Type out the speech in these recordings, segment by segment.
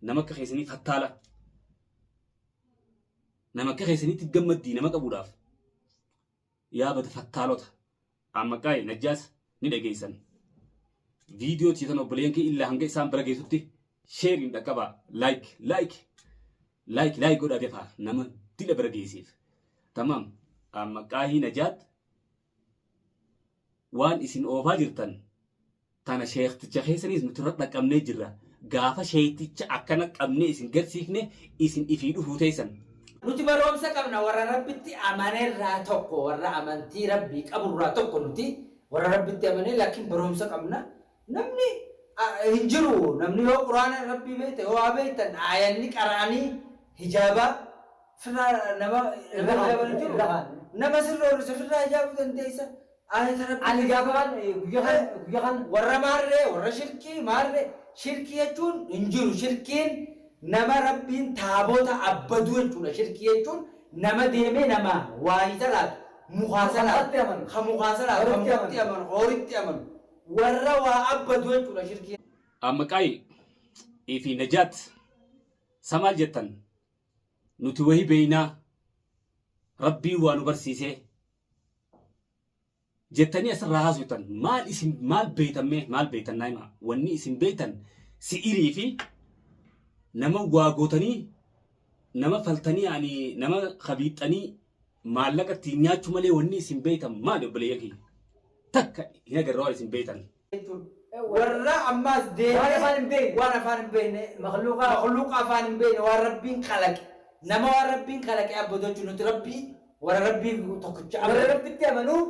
Nama akka keessanii fattaala. Nama akka keessaniitti gammaddii nama qabuudhaaf. Yaa bada fattaalota. Amma qaa'e najjaas ni dhageessan. Viidiyoo tiitan obboleeyyan kee illaa hanga isaan bira geessutti sheeriin dhaqqabaa. Like like like like godhaa defaa nama dila bira geessiif. Tamaam. Amma qaahii najaat waan isin oofaa jirtan tana sheekticha keessaniis nuti irra dhaqqabnee jirra. Gaafa sheekticha akkana qabnee isin garsiifne isin ifii dhufuu teessan. Nuti baroomsa qabna warra Rabbitti amanerraa tokko warra amantii Rabbii qaburraa tokko nuti warra Rabbitti amanee laakiin baroomsa qabna. Namni hin jiru namni yoo quraana Rabbii beekte yoo waa beektan aayanni qara'anii hijaabaa firraa nama irra hijaaban hin jiru. Nama sirra horrise firraa hijaabuu dandeessa. Aayata Rabbii Ani gaafa kan guyyaa kan guyyaa kan warra maarree warra shirkii maarree shirkii jechuun hin jiru shirkiin nama Rabbiin taabota abbaduu jechuudha shirkii jechuun nama deemee nama waa isa laatu mukaa salaatu Mukatti amanu. ka mukaa salaatu ka Horitti mukatti amanu horitti amanu warra waa abbadu jechuudha shirkii. Amma qaa'ii fi najaat sa maal jettan nuti wahi beeynaa rabbiin waa nu barsiisee jettanii asirraa haasoftan maal isin maal beeytan mee maal beeytan naa himaa wanni isin beeytan si'irii fi nama waa gootanii nama faltanii ani nama kabiixxanii maallaqa ittiin nyaachuu malee wanni isin beeytan maali obboleeyyan kiyya takka hin agarre waan isin beeytan. Warra ammaas deemee Waan afaan hin beekne. waan afaan hin beekne Makhluuqa- makhluuqa afaan hin beekne waan Rabbiin kalaqe nama waan Rabbiin kalaqe abbadu jechuun nuti Rabbii warra Rabbii tokkicha warra abbadu. Rabbitti amanuu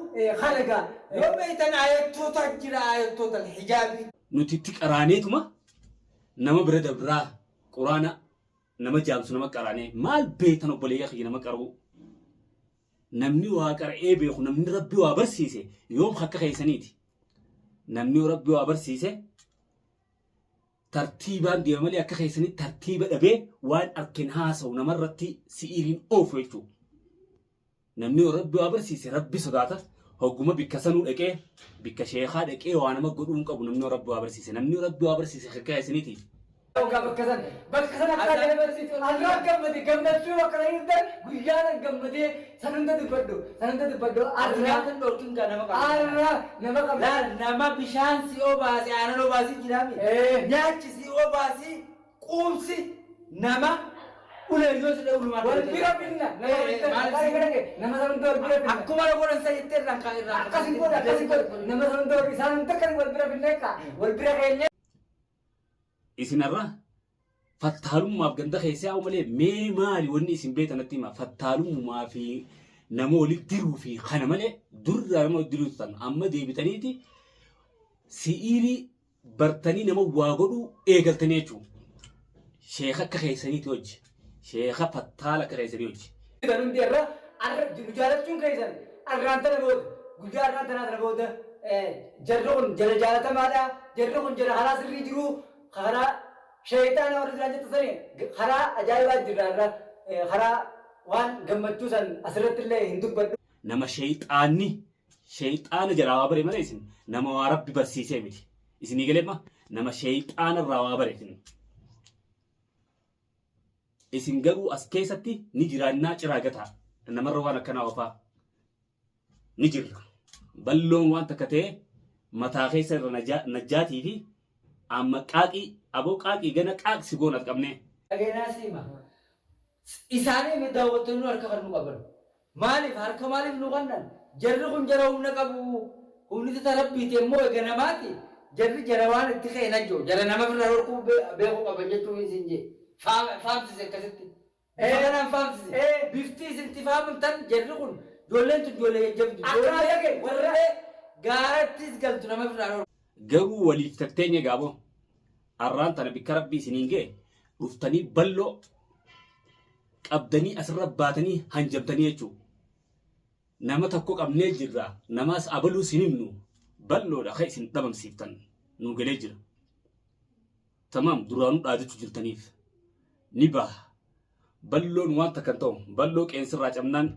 kana egaa Yoo beektan ayattoota jira ayattoota hijaabii. Nuti itti qaraaneetuma nama bira dabraa quraana nama jaamsu nama qaraanee maal beektan obboleeyya kiyya nama qaruu namni waa qara'ee beeku namni rabbi waa barsiise yoom akka keessaniiti namni rabbi waa barsiise tartiibaan deema malee akka keessanitti tartiiba dhabee waan arkin haasa'u namarratti si'iiriin oofu jechuudha. Namni yoo rabbi waa barsiise rabbi sodaata hogguma bikka sanuu dhaqee bikka sheekaa dhaqee waa nama godhuu hin qabu namni yoo rabbi waa barsiise namni yoo rabbi waa barsiise akka keessaniiti. Ogaa bakka san bakka san akka kana barsiisu arraa gammade gammachuu bakka san hunda guyyaa san gammadee san hunda dubbadhu san hunda dubbadhu arraa Nyaatan dhorkin gaa nama qaba. arraa nama qabda. Laal nama bishaan si obaase aanan obaasi jiraami. Nyaachi si obaasi quubsi nama ulee yoo si dha'u ulumaan. Wal bira finna nama dhage nama san hunda wal bira finna. Akkuma godhan sa jettee irraan kaa irraan. Akkasin godha akkasin godha nama san hunda wal isaan hunda kan wal bira finne ka wal bira keenya. Isin har'a fattaalummaaf ganda keessa yaa'u malee mee maali wanni isin beektan natti himaa fattaalummaa fi nama walitti diruu fi kana malee durraa nama walitti diruu turtan amma deebitaniiti si'iirii bartanii nama waa godhuu eegaltanii jechuudha. Sheeka akka keessaniiti hojji. Sheeka fattaala akka keessanii hojji. Kan hundi irra arra nu jaalachuun keessan arraan tana booda guyyaa arraan tanaa tana booda jarri kun jara jaalatamaadha jarri kun jara karaa sirrii jiru karaa sheeyxaana warri jiraan jettu sani karaa ajaa'ibaa jirra irra karaa waan gammachuu san asirratti illee hin dubbadhu. Nama sheeyxaanni sheeyxaana jalaa waa bare malee isin nama waa rabbi barsiisee miti. Isinii galee ma nama sheeyxaana irraa waa bare isin. Isin garuu as keessatti ni jiraannaa ciraa gataa. Namarra waan akkanaa oofaa ni jirra. Balloon waan takka ta'e mataa keessa irra najjaatii fi amma qaaqii aboo qaaqii gana qaaqsi goon as qabnee. Dhageenaa siima. Isaanii daawwattoonni harka kan nu qaban. Maaliif harka maaliif nu kannan? Jarri kun jara humna qabu. Humni tata rabbiiti immoo eega namaati. Jarri jara waan itti ka'e najjoo. Jara nama firraa dhorkuu beekuu qaban jechuun isin jee. Faamsise akkasitti. Bifa kanaan faamsise. Bifti isin itti faamamtan jarri kun ijoolleen tun ijoollee jajjabdu. Ijoollee warree gaarattis galtu nama firraa dhorku. Garuu waliif tatteenye gaaboo. Arraan tana bikka rabbii isiniin ga'e dhuftanii balloo qabdanii asirra baatanii hanjamtanii jechuudha. Nama tokko qabnee jirra namaas abaluu sin himnu balloodha kan isin dhabamsiiftan nu galee jira. Tamaam duraanuu dhaadachuu jirtaniif ni baha. Balloon waan takka hin ta'u balloo qeensirraa cabnaan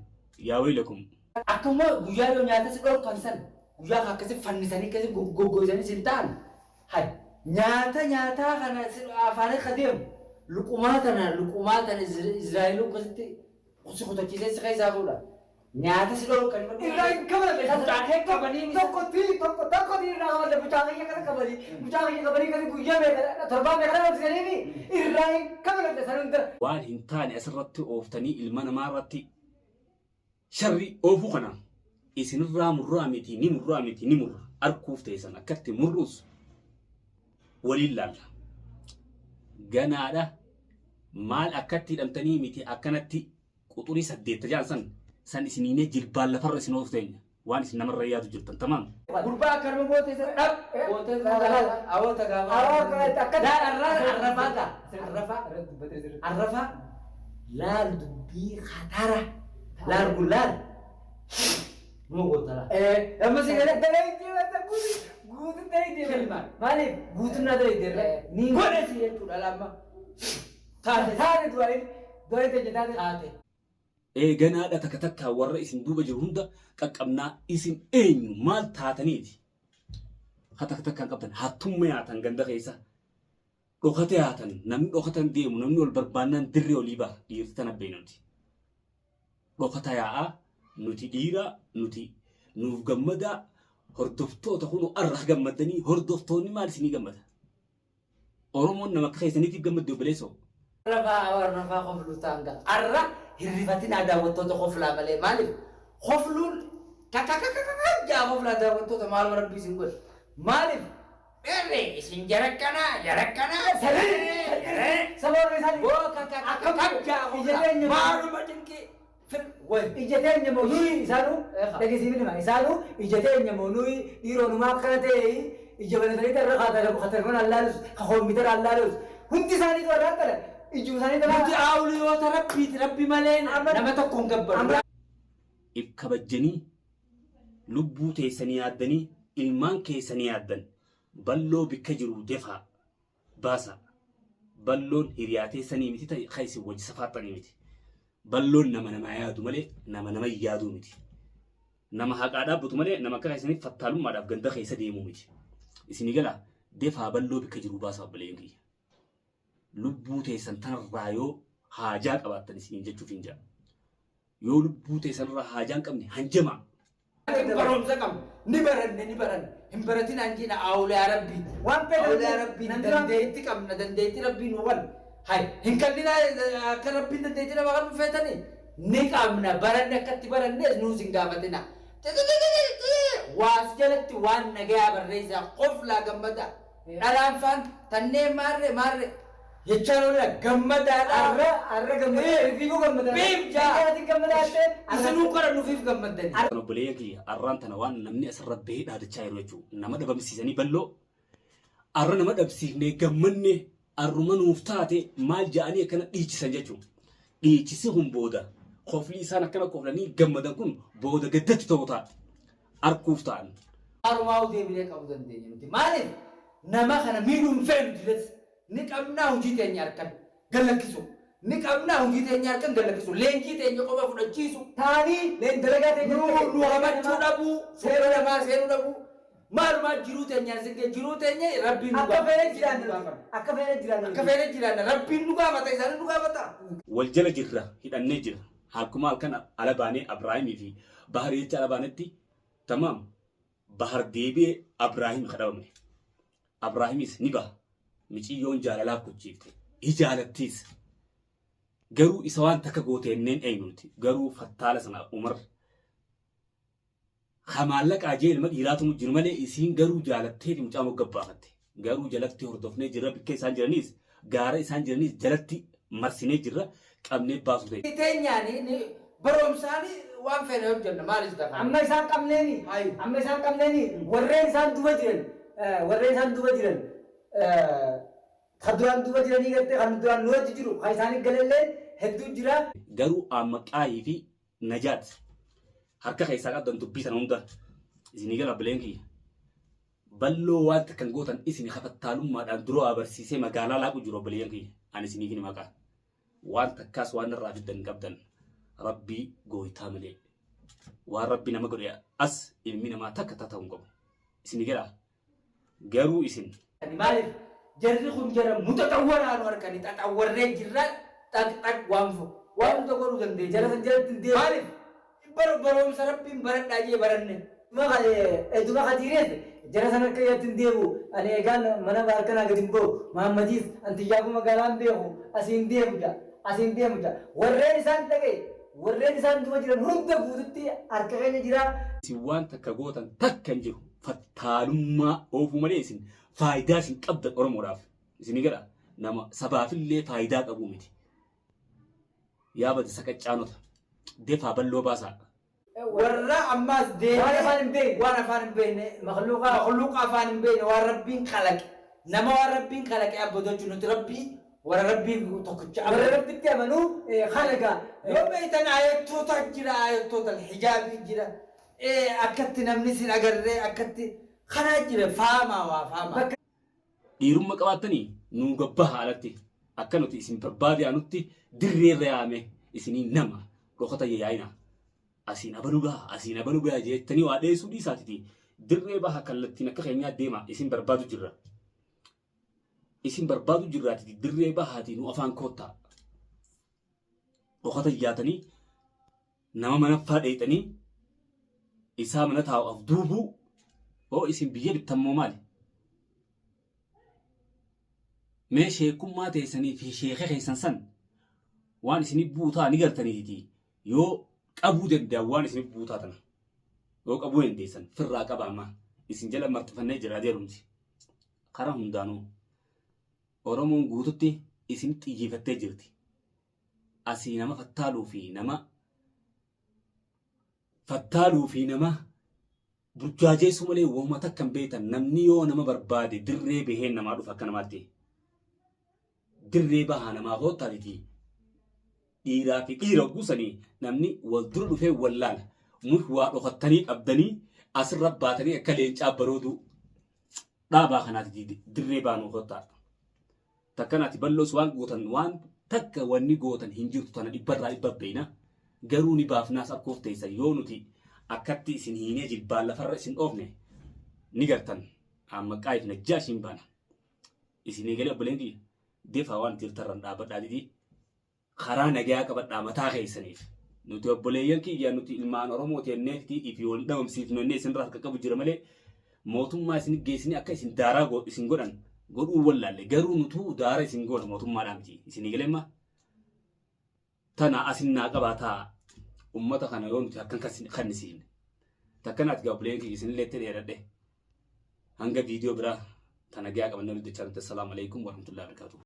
yaa waylakum. Akkuma guyyaa yoo nyaata si dhorkan san guyyaa akkasi fannisanii akkasi goggoysanii sin ta'an hay nyaata nyaataa kana si afaanii ka deemu Luqumaa tana luqumaa tana Israa'el akkasitti si kutachiisee si keessaa fuudha. Nyaata si dhorkan. Irraa hin kabalamne. Mucaa kee qabanii Tokkotti tokko tokkotti irraa kabalamne, mucaa kiyya kana qabanii, mucaa kiyya qabanii kasi guyyaa meeqa, torbaan meeqa nama hojjetanii irraa hin kabalamne san hunda. Waan hin taane asirratti ooftanii ilma namaa irratti sharri oofuu kana isinirraa murraa miti, ni murraa miti, ni murra arkuuf teessan akkatti murruus waliin laalla. Ganaadha, maal akkatti hidhamtanii miti, akkanatti quxurii 8 jaan san san isiniinee jilbaan lafarra isin oofu teenya waan isin namarra yaadu jirtan tamaam. Gurbaa akkanuma goote isa dhab goote awwaata gaafa. Awwaata akka- Laal arraa arrafaa ta'a. Arrafaa arrafaa laal dubbii khatara laal kun laal. Numa goota laal. Amma si galee dalaydee wanta guutuu dalaydee. Kilma. Maaliif guutummaa dalaydee irra ni Godhe si jechuudha lamma. Taate. Taate, du'aa du'aa teenya taate. Taate. Eeganaadha, takka takkaa warra isin duuba jiru hunda qaqqabnaa. Isin eenyu, maal taataniiti? Ha, takka takkaan qabdan hattumma yaatan, ganda keessa dhokate yaatan, namni dhokatan deemu, namni ol barbaannaan dirree olii baha. Dhiirti tana beeknuti. Dhokata yaa'aa nuti dhiira nuti nuuf gammadaa. Hordoftoota kunu arra gammadanii, hordoftoonni maal isinii gammada? Oromoon nama akka keessaniitiif gammadde, obboleessoo. Arrafaa arrafaa kofluu ta'an ga'a. Arra hirrifatinaa daawwattoota, koflaa malee. Maaliif kofluun kakakakaka jaa koflaa daawwattoota, maaluma rabbii isin godhe. Maaliif dheerre isin jarakkanaa jarakkanaa? Sababa isaanii Boo kakakakaka jaa koflaa maaluma dinqii way. Ija teenya moo nuyi isaanuu dhageessiif hima, isaanuu ija teenya moo nuyi dhiiroonumaa akkana ta'e ija banatanii tarra kaatelfoon allaalus ka koompitara allaalus hundi isaaniitu irraa tala ijuma isaanii tala. Nuti awliyoota rabbiiti, rabbi malee nama tokko hin gabbaru. If kabajjanii, lubbuu teessanii yaaddanii, ilmaan keessanii yaaddan, balloo bikka jiru defaa baasa. Balloon hiriyaa teessanii miti ta'e kan isin wajji safaaxanii miti. Balloon nama namaa yaadu malee nama nama hin yaaduu miti. Nama haqaa dhaabbatu malee nama akka keessanii fattaalummaadhaaf ganda keessa deemuu miti. Isinii gala, defaa balloo bikka jiru baasa, obboleeyyan kiyya. Lubbuu teessan tanarraa yoo haajaa qabaattan isiniin jechuuf hin jira. Yoo lubbuu teessanirraa haajaa hin qabne, hanjamaa. Barumsa qabna. Ni baranne, ni baranne. Hin baratin anjiina awliyaa rabbiiti. Waan fedhan Awliyaa rabbiiti. nan dura- Dandeetti qabna. Dandeetti rabbii nu wal. Hay hin kallinaa akka rabbiin dandeetti nama kan feetanii. Ni qabna, baranne, akkatti barannes nuus hin gaafatina. Waas jalatti waan nagayaa barreessaa, qoflaa gammada. Dhalaan faan tannee maarre maarre jechaan oola gammadaadha. Arra arra gammadaa rifiifuu gammadaa. Biif jaa. Ati gammadaa ta'e. Isinuu qara nufiif gammaddani. Kan obboleeyyan kiyya, arraan tana waan namni asirra bahee dhaadachaa jiru jechuudha. Nama dhabamsiisanii balloo arra nama dhabsiifnee gammanne, arruma nuuf taate maal ja'anii akkana dhiichisan jechuudha. Dhiichisi kun booda kofli isaan akkana koflanii gammadan kun booda gaddatti ta'uu ta'a. Arkuuf ta'an. Maarumaa deebinee qabuu dandeenya nuti. Maaliif nama kana miidhuu hin feenu dilas ni qabnaa, hojii teenya harkan gallakkisu. Ni qabnaa, hojii teenya harkan gallakkisu. Leenjii teenya qofa fudhachiisu. Taanii leen dalagaa teenya. Nu hamachuu dhabuu, seera namaa seenuu dhabuu. Maalumaa jiruu teenya sin jiruu teenya rabbiin nu Akka gaafata. fedhe jiraanna. Akka fedhe jiraanna. Akka fedhe jiraanna, rabbiin nu gaafata, isaan nu gaafata. Wal jala jirra, hidhannee jira. Akkuma halkan ala baanee Abrahaimii fi Bahar jecha ala baanetti, tamaam, Bahar deebi'ee Abrahaim kadhabame. Abraahimis ni baha. Miciyyoon jaalalaaf kuchiifte. Ijaalattiis. Garuu isa waan takka gooteenneen eenyuti. Garuu fattaala sana Umar ha maallaqaa jee ilma dhiiraatu jiru malee, isiin garuu jaalatteeti mucaa moggabaafatte. Garuu jalatti hordofnee jirra, bikka isaan jiraniis, gaara isaan jiraniis jalatti marsinee jirra, qabnee baasuu ta'e. Teenyaanii barumsaanii waan feene hojjenna, maalis dafa. Amma isaan qabneeni. Ayi. Amma isaan qabneeni, warreen isaan duuba jiran, warreen isaan duuba jiran, kan duraan duuba jiranii gartee kan duraan nu wajji jiru kan isaanii galallee hedduu jira. Garuu amma qaayii fi najaat harka keessaa qabdan dubbii sana hunda isinii gala, bileen kiyya. Balloo waan takkan gootan, isin kafattaalummaadhaan dura barsiisee magaalaa laaqu jiru, obboleeyyan kiyya. Ani isiniif hin maqaa. Waan takkaas waan irraa fiddan qabdan rabbii gooytaa malee. Waan rabbi nama godhe as ilmi namaa takka ta'uu hin qabu. Isinii gala. Garuu isin Maaliif Jarri kun jara muxaxawwaraa nu harkani xaxawwarree jirra xaq xaq waan waan hunda godhuu dandeenya. Jara san jalatti hin deemu. Maaliif? Baroomsa Rabbiin baradhaa jee baranne. Duma kadiirees jara san harka jalatti hin deemu. Ani egaan mana harka naa gadi hin bahu. Mahammadiis antiyyaaquu magaalaan beeku asiin deemu jaa. Asiin deemu jaa. Warreen isaan dhagaye warreen isaan duba jiran hunda guututti harka keenya jira. Isin waan takka gootan takka hin jiru. Fattaalummaa oofuu malee isin faayidaa isin qabdan Oromoodhaaf. Isinii gara nama sabaafillee faayidaa qabuu miti. Yaa bada saqaccaanota. Defaa balloo baasaa. Warra ammaas deemee Waan afaan hin beekne. Waan afaan hin beekne. Makhluuqa. Makhluuqa afaan hin beekne waan Rabbiin kalaqe. Nama waan Rabbiin kalaqe abbootachuu nuti Rabbii warra Rabbii tokkicha Warra Rabbitti amanuu khalaqa. Yoo beektan ayattoota jira, ayattoota hijaabii jira. Akkatti namni sin agarree akkatti kanaa jira faamaa waa faamaa. Dhiirumma qabaattanii nuu gabbaha alatti akka nuti isin barbaade aanutti dirree irra yaame isinii nama dhokata yaa'ina. Asiin abaluu gaha asiin abaluu gaha jettanii waa dheessuu dhiisaatiti dirree baha kallattiin akka keenyaa deema isin barbaadu jirra. Isin barbaadu jirraatiti dirree bahaati nu afaan koottaa. Dhokata yaatanii nama manaffaa dheexanii isaa mana taa'u af duubuu hoo isin biyya bittammoo maali? Mee sheekummaa teessanii fi sheeka keessan san waan isinii buutaa ni gartaniiti yoo qabuu danda'an waan isinii buutaa tana yoo qabuu dandeessan firraa qaba amma isin jala marxifannee jira deerumti karaa hundaanuu Oromoon guututti isin xiyyeeffattee jirti. Asii nama fattaaluu fi nama fattaaluu fi nama burjaajeessuu malee wama takka hin beektan. Namni yoo nama barbaade dirree bahee namaa dhufa akka namaatti. Dirree bahaa namaa koottaatiti. Dhiiraa fi dhiira guusanii namni wal dura dhufee wallaala. Muk waa dhokattanii qabdanii asirra baatanii akka leencaa barooduu dhaabaa kanaati dirree baanuu koottaa. Takkanaati bal'oos waan gootan waan takka wanni gootan hin jirtu tana dhibbarraa dhibba beeyna. Garuu ni baafnaas akkoof teessan yoo nuti akkatti isin hiinee jilbaan lafarra isin dhoofne ni gartan. Amma qaayif najjaa ishiin baana. Isin eegalee obboleen kiyya defaa waan jirtarran dhaabbadhaa didii karaa nagayaa qabadhaa mataa keessaniif. Nuti obboleeyyan kiyya nuti ilmaan Oromoo tenneefti ifi wal dhabamsiifnu jennee isinirraa harka qabu jira malee mootummaa isin geessanii akka isin daaraa isin godhan godhuu wallaalle garuu nutuu daara isin goona mootummaadhaa miti. Isin eegalee amma tana asin naa qabaataa ummata kana yoo nuti akkan kannisiifne. Takkanaati gaa obboleeyyan kiyya isinillee itti dheeradhe. Hanga viidiyoo biraa tana gahaa qabannee walitti dachaa nuti. Assalaamu alaikum warahmatullahi wabarakatuh.